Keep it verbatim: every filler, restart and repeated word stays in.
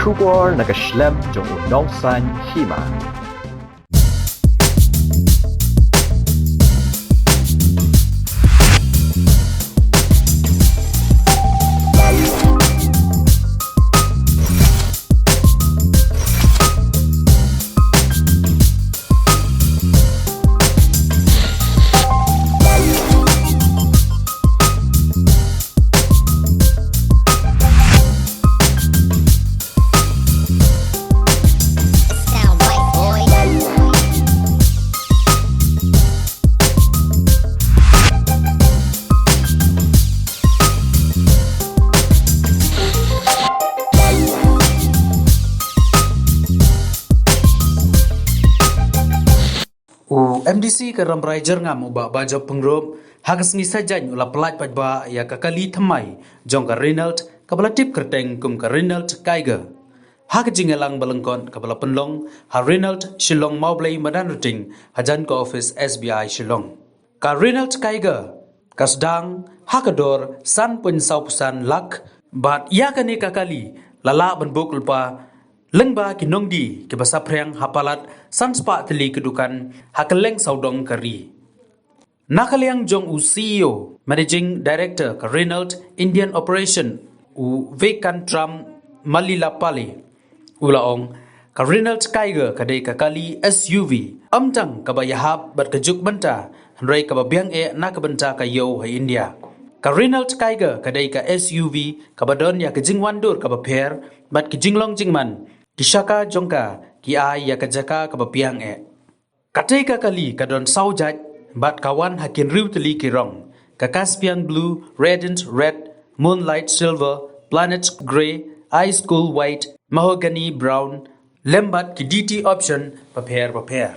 Khubor na ka shlem jong u nongsan hima. U M D C ka Rambrai Jyrngam u Bah Bajop Pyngrope, ha ka sngi Saitjaiñ u la pyllait paidbah ïa ka kali thymmai jong ka Renault kaba la tip kyrteng kum ka Renault Kiger. Ha ka jingïalang ba lyngkot kaba la pynlong ha Renault Shillong Mawblei Madanrting hajan ka office S B I Shillong. Ka Renault Kiger ka sdang ha ka dor san point saw phew san lak, bad ïa kane ka kali la lah ban bok lypa lyngba ki nongdie kiba saphriang ha palat san spah tylli ki dukan ha kylleng sawdong ka ri. Na ka liang jong u C E O, Managing Director ka Renault Indian Operation, u Vekantram Malilapale, u la ong, ka Renault Kiger ka dei ka kali S U V, ym tang kaba ïahap bad ka juk bynta, hynrei kaba biang eh na ka bynta ka ïew ha India. Ka Renault Kiger ka dei ka S U V kaba don ïa ka jingwandur kaba pher bad ki jinglong jingman, ki shaka jong ka ki ai ïa ka jaka kaba biang eh. Katei ka kali ka don saw jait bad ka wan ha ki hynriew tylli ki rong, ka Caspian Blue, Radiant Red, Moonlight Silver, Planet Grey, Ice Cool White, Mahogany Brown, lem bad ki D T option bapher bapher.